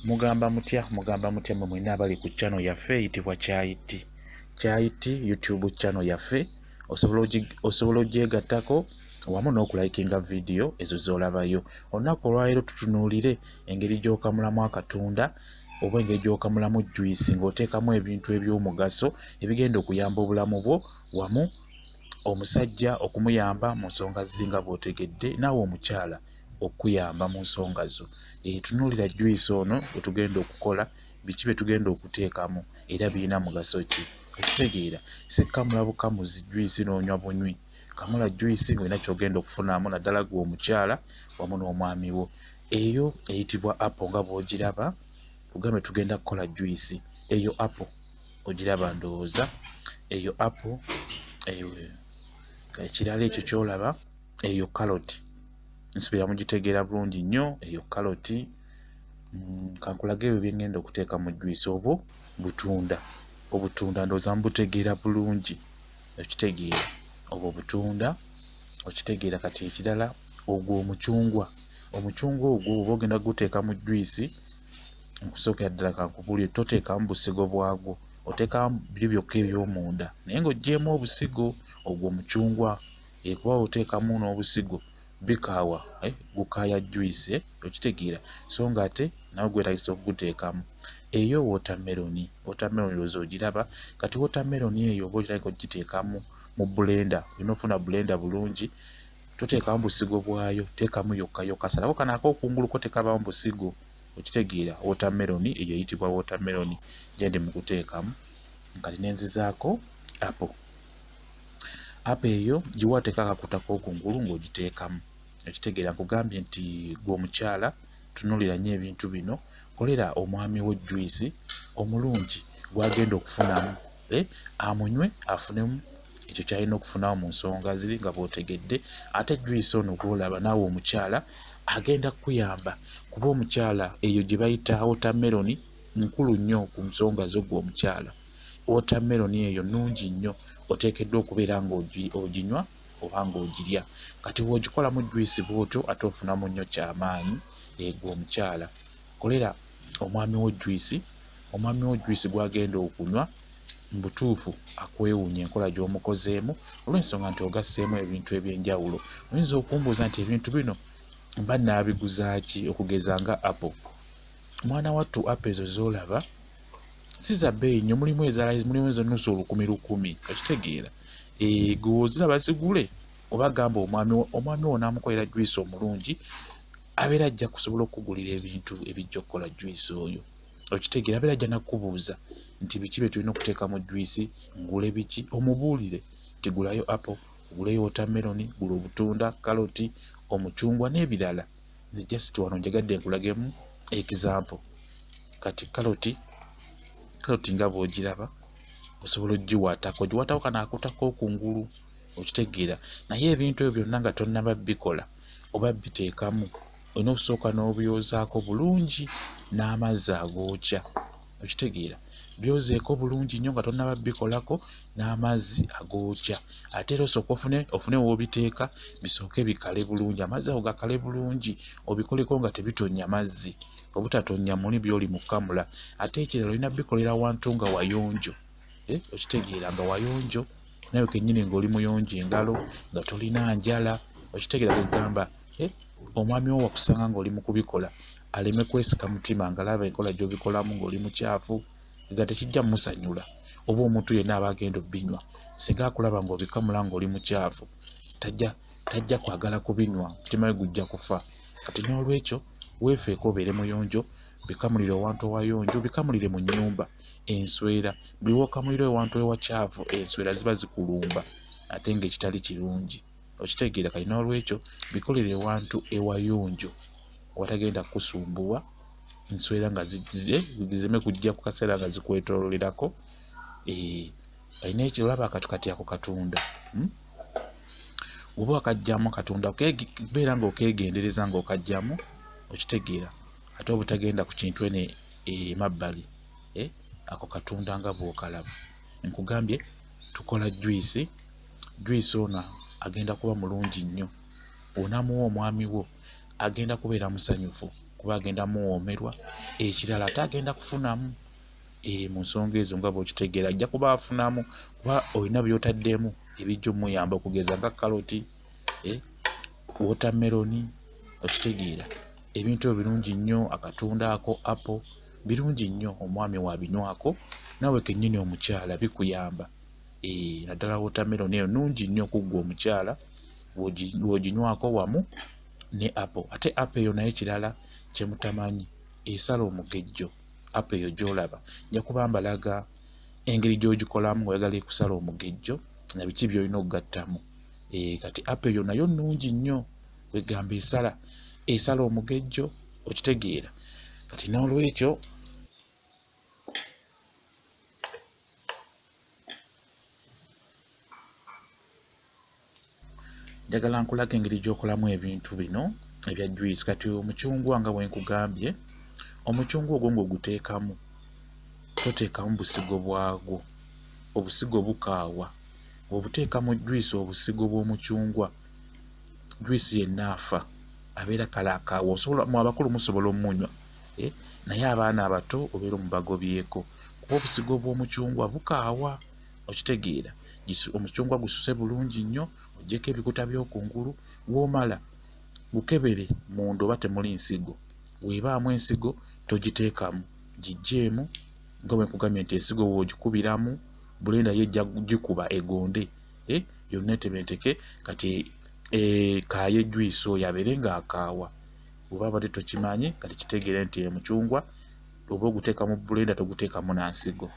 Mugamba mutya, mugamba mutya mwe mwenna abali ku channel yaffe eyitibwa Kyayi Tea. Kyayi Tea YouTube channel yaffe osobola ogyegattako wamu n'okulayikinga vidiyo ezo z'olabayo. Olunaku olwaleero tutunuulire engeri gy'okamulamu akatunda oba engeri gy'okamulamu juyisi ng'oteekamu ebintu eby'omugaso ebigenda okuyamba obulamu bwo wamu omusajja okumuyamba mu nsonga ziri nga bw'otegedde, naawe omukyala okuyamba mu nsonga zo. Tunuulira juyisi ono gwe tugenda okukola, biki bye tugenda okuteekamu era birina mugaso ki? Okitegeera si kkamula bukamuzi juyisi n'onywa bunywi. Kamula juyisi ng'olina ky'ogenda okufunamu naddala ggwe omukyala wamu n'omwami wo. Eyo eyitibwa apo nga bw'ogiraba, tugambe tugenda kukola juyisi. Eyo apo ogiraba ndowooza, eyo apo, ekirala ekyo ky'olaba eyo kkaloti. Nsuubira mugitegeera bulungi nnyo eyo kkaloti. Kankulage ebyo bye ŋŋenda okuteeka mu juyisi obwo butunda. Obutunda ndowooza mubutegeera bulungi, okitegeera. Obwo butunda okitegeera. Kati ekirala ogwo omucungwa. Omucungwa ogwo bw'oba ogenda kuguteeka mu juyisi, okusookera ddala kankubuulire toteekamu busigo bwagwo, oteekamu biri byokka eby'omunda naye ng'oggyeemu obusigo. Ogwo omucungwa kuba bw'oteekamu n'obusigo bikaawa, gukaaya juyisi, okitegeera, so ng'ate nawe gwetaagisa okuguteekamu. Eyo wootammeroni, wootammeroni ndowooza ogiraba. Kati wootammeroni eyo oba otandika okugiteekamu mu blender, olina okufuna blender bulungi, toteekamu busigo bwayo, teekamu yokka yokka, salako kano ak'okungulu ko tekabaamu busigo, okitegeera. Wootammeroni eyo eyitibwa wootammeroni gye ndi mu kuteekamu. Kati ne nzizaako apo. Apo eyo giwaateko akakuta k'okungulu ng'ogiteekamu, okitegeera. Nkugambye nti ggwe omukyala tunuulira nnyo ebintu bino, kolera omwami wo juyisi omulungi gw'agenda okufunamu, amunywe afunemu ekyo ky'alina okufunamu mu nsonga ziri nga bw'otegedde. Ate juyisi ono gw'olaba naawe omukyala agenda kkuyamba kuba omukyala eyo gye bayita wootammeroni nkulu nnyo ku nsonga zo ggwe omukyala. Wootammeroni eyo nnungi nnyo, oteekeddwa okubeera ng'oginywa oba ng'ogirya. Kati bw'ogikolamu juyisi bw'otyo ate ofunamu nnyo kyamaanyi ggwe omukyala. Kolera omwami wo juyisi, omwami wo juyisi gw'agenda okunywa mu butuufu akwewuunya enkola gy'omukozeemu olw'ensonga nti ogasseemu ebintu eby'enjawulo. Oyinza okumbuuza nti ebintu bino mba nnaabiguza ki okugeza nga apo. Mwana wattu apo ezo z'olaba si za bbeeyi nnyo, mulimu eza mulimu ez'ennusu olukumi lukumi, okitegeera. Ggwe bw'oziraba zigule oba gamba omwami wo n'amukolera juyisi omulungi, abeera ajja kusobola okkugulira ebintu ebijja okukola juyisi oyo, okitegeera. Abeera ajja na kkubuuza nti biki bye tulina okuteeka mu juyisi, ngule biki, omubuulire nti gulayo apo, oguleyo wootammeroni, gula obutunda, kkaloti, omucungwa n'ebirala. Nze just wano njagadde nkulagemu example. Kati kkaloti, kkaloti nga bw'ogiraba osobola oggiwaatako, ogiwaatako kano akakuta k'okungulu, okitegeera. Naye ebintu ebyo byonna nga tonnaba bbikola oba bbiteekamu, olina okusooka n'obyozaako bulungi n'amazzi agookya, okitegeera. Byozeeko bulungi nnyo nga tonnaba bbikolako n'amazzi agookya. Ate era osooke ofune w'obiteeka bisooke bikale bulungi, amazzi ago gakale bulungi, obikoleko nga tebitonnya mazzi, obutatonnya muli by'oli mu kkamula. Ate ekirala olina bbikolera wantu nga wayonjo, okitegeera, nga wayonjo naawe kennyini ng'oli muyonjo engalo, nga tolina njala, okitegeera. Kwe ggamba omwami wo wakusanga ng'oli mu kubikola aleme kwesika mutima ng'alaba enkola gy'obikolamu ng'oli mukyafu, nga tekijja mmusanyula. Oba omuntu yenna aba agenda obbinywa singa akulaba ng'obikamula ng'oli mukyafu, tajja kwagala kubinywa, omutima gwe gujja kufa. Kati noolwekyo weefeeko obeere muyonjo, bikamulire ewantu awayonjo, bikamulire mu nnyumba. Enswera buli w'okamulira ewantu ewakyafu enswera ziba zikulumba ate ng'ekitali kirungi, okitegeera. Kati noolwekyo bikolere ewantu ewayonjo awatagenda kkusumbuwa nswera nga zireme kujja ku kaseera nga zikwetooloolerako. Alina olaba kati ako katunda, Bw'oba wakaggyamu katunda beera ng'okeegendereza ng'okaggyamu, okitegeera, ate obutagenda ku kintu eno emabbali, ako katunda nga bw'okalaba. Nkugambye tukola juyisi, juyisi ono agenda kuba mulungi nnyo. Bw'onaamuwa omwami wo agenda kubeera musanyufu kuba agenda muwoomerwa. Ekirala ate agenda kufunamu mu nsonga ezo nga bw'okitegeera, ajja kuba afunamu kuba olina by'otaddemu ebijja omuyamba, okugeza nga kaloti, watermelon, okitegeera. Ebintu ebyo birungi nnyo, akatunda ako, apple, birungi nnyo omwami w'abinywako, naawe kennyini omukyala bikuyamba. Naddala watermelon eyo nnungi nnyo ku ggwe omukyala bw'oginywako wamu ne apple. Ate apple eyo naye kirala kye mutamanyi, esala omugejjo. Apple eyo gy'olaba nja kuba mbalaga engeri gy'ogikolamu ng'oyagala ekusala omugejjo na biki by'olina okugattamu. Kati apple eyo nayo nnungi nnyo, kwegamba esala omugejjo, okitegeera. Kati n'olwekyo njagala nkulaga engeri gy'okolamu ebintu bino ebya juice. Kati omucungwa nga bwe nkugambye, omucungwa ogwo ng'oguteekamu, toteekamu busigo bwagwo, obusigo bukaawa. Bw'obuteeka mu juice obusigo bw'omucungwa, juice yenna afa, abeera kale akaawa. Osobola mu abakulu musobola omunywa, naye abaana abato obeera omubagobyeko kuba obusigo bw'omucungwa bukaawa, okitegeera. Omucungwa gususe bulungi nnyo, oggyeko ebikuta by'okungulu, w'omala gukebere munda oba temuli nsigo. Bw'ebaamu ensigo togiteekamu, giggyeemu nga bwe nkugambye nti ensigo bw'ogikubiramu blender yo ejja gikuba egonde, yonna etebenteke. Kati kaaye juice oyo abeere ng'akaawa. Bw'oba obadde tokimanyi kati kitegeere nti omucungwa oba oguteeka mu blender toguteekamu na nsigo.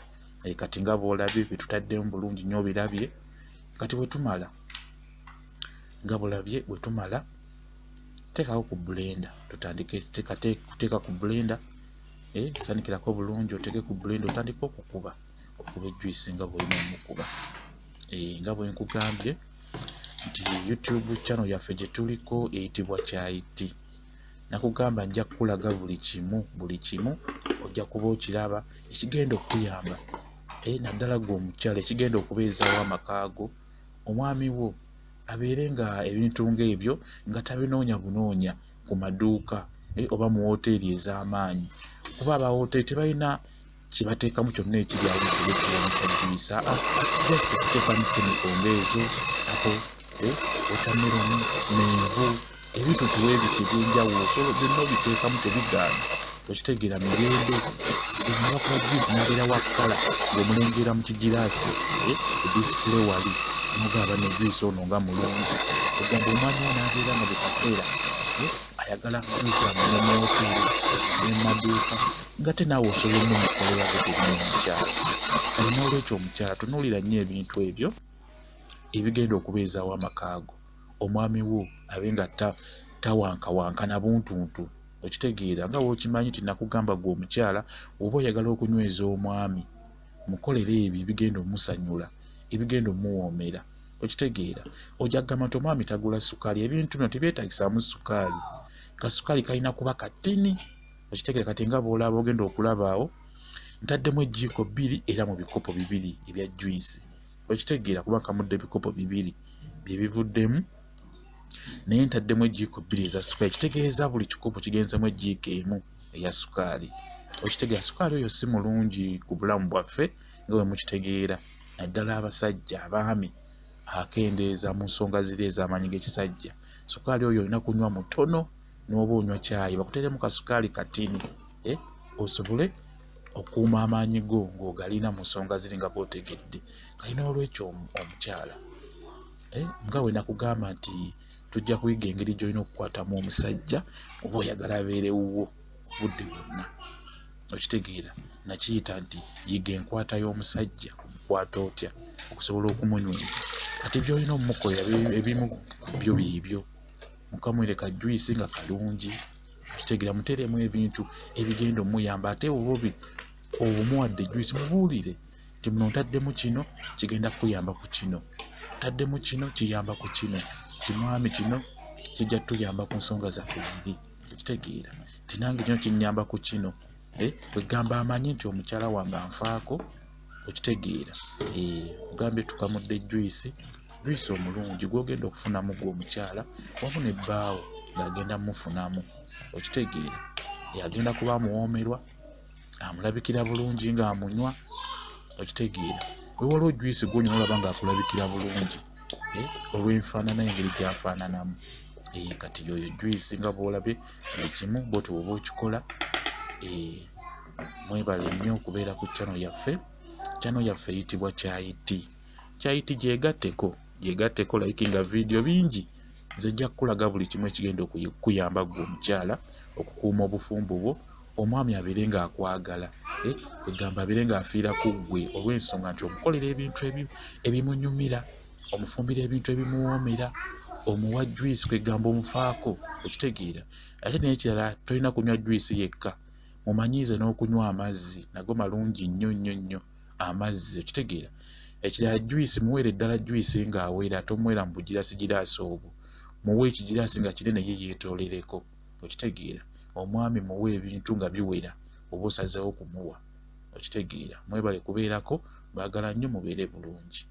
Kati nga bw'olabye bye tutaddemu bulungi nnyo obirabye. Kati bwe tumala nga bw'olabye bwe tumala teekako ku blender, tutandike kuteeka ku blender, sanikirako bulungi oteeke ku blender otandike okukuba, okube juice nga bw'olina omukuba. Nga bwe nkugambye nti YouTube channel yaffe gye tuliko eyitibwa Kyayi Tea. Nakugamba nja kukulaga buli kimu ojja kuba okiraba ekigenda okukuyamba, naddala ggwe omukyala, ekigenda okubeezaawo amaka go, omwami wo abeere nga ebintu ng'ebyo nga tabinoonya bunoonya ku maduuka oba mu wooteeri ez'amaanyi, kuba aba wooteeri tebalina kye bateekamu kyonna ekiri awo ekiwoomeresa juice. Just kuteekamu chemical ng'ezo, apple, watermelon, menvu, ebintu tuweebiti eby'enjawulo byonna obiteekamu tebigaana, okitegeera. Mirembe bakuba juice n'abeera wa kkala ng'omulengera mu kigiraasi ku display wali, n'ogamba ne juice ono nga mulungi. Ogamba omwami wo n'abeera nga buli kaseera ayagala juice amunywe mu wooteeri, amunywe mu maduuka, ng'ate naawe osobola omumukolera gwe kennyini omukyala. Kale n'olwekyo omukyala tunuulira nnyo ebintu ebyo ebigenda okubeezaawo amaka go, omwami wo abe nga tawankawankana buntuntu, okitegeera. Nga bw'okimanyi nti nakugamba ggwe omukyala oba oyagala okunyweza omwami, mukolere ebyo ebigenda omusanyula, ebigenda omuwoomera, okitegeera. Ojja kugamba nti omwami tagula sukaali, ebintu bino tebyetaagisaamu sukaali, kasukaali kalina kuba katini, okitegeera. Kati nga bw'olaba ogenda okulaba awo ntaddemu ejjiiko bbiri era mu bikopo bibiri ebya juice, okitegeera, kuba nkamudde ebikopo bibiri bye bivuddemu, naye ntaddemu ejjiiko bbiri eza sukaali, kitegeeza buli kikopo kigenzemu ejjiiko emu eya sukaali, okitegeera. Sukaali oyo si mulungi ku bulamu bwaffe nga bwe mukitegeera, naddala abasajja abaami, akendeeza mu nsonga ziri ez'amaanyi g'ekisajja. Sukaali oyo olina kunywa mutono, n'oba onywa caayi bakuteeremu kasukaali katini, osobole okukuuma amaanyi go ng'ogalina mu nsonga ziri nga bw'otegedde. Kale n'olwekyo omukyala, nga bwe nakugamba nti tujja kuyiga engeri gy'olina okukwatamu omusajja oba oyagala abeere wuwo obudde bwonna, okitegeera. Nakiyita nti yiga enkwata y'omusajja, omukwata otya okusobola okumunyweza. Kati by'olina omumukolera ebimu byo biibyo, mukamwire ka juice nga kalungi, okitegeera, muteeremu ebintu ebigenda omuyamba. Ate oba omuwadde juice mubuulire nti muno ntaddemu kino kigenda kukuyamba ku kino, ntaddemu kino kiyamba ku kino, nti mwami kino kijja ttuyamba ku nsonga zaffe ziri, okitegeera, nti nange kino kinnyamba ku kino. Kwegamba amanyi nti omukyala wange anfaako, okitegeera. Kugambye tukamudde juice, juice omulungi gw'ogenda okufunamu ggwe omukyala wamu ne bbaawo ng'agenda mmufunamu, okitegeera. Agenda kuba amuwoomerwa, amulabikira bulungi ng'amunywa, okitegeera. Wewaliwo juyisi gw'onywa n'olaba ng'akulabikira bulungi olw'enfaanana engeri gy'afaananamu. Kati y'oyo juyisi nga bw'olabye buli kimu bw'otyo bw'oba okikola. Mwebale nnyo okubeera ku channel yaffe. Channel yaffe eyitibwa Kyayi Tea. Kyayi Tea gyegatteko, gyegatteko, likinga vidiyo bingi. Nze nja kukulaga buli kimu ekigenda okukuyamba ggwe omukyala okukuuma obufumbo bwo, omwami abeere ng'akwagala, egamba abeere ng'afiira ku ggwe olw'ensonga nti omukolera ebintu ebimunyumira, omufumbira ebintu ebimuwoomera, omuwa juyisi, kwegamba omufaako, okitegeera. Ate n'ekirala, tolina kunywa juyisi yekka, mumanyiize n'okunywa amazzi, nago malungi nnyo nnyo nnyo amazzi, okitegeera. Ekirala, juyisi muweere ddala juyisi ng'awera, tomuweera mu bugiraasi obwo, muwe ekigiraasi nga kinene ye yeetoolereko, okitegeera. Omwami muwe ebintu nga biwera oba osazeewo kumuwa, okitegeera. Mwebale kubeerako, baagala nnyo, mubeere bulungi.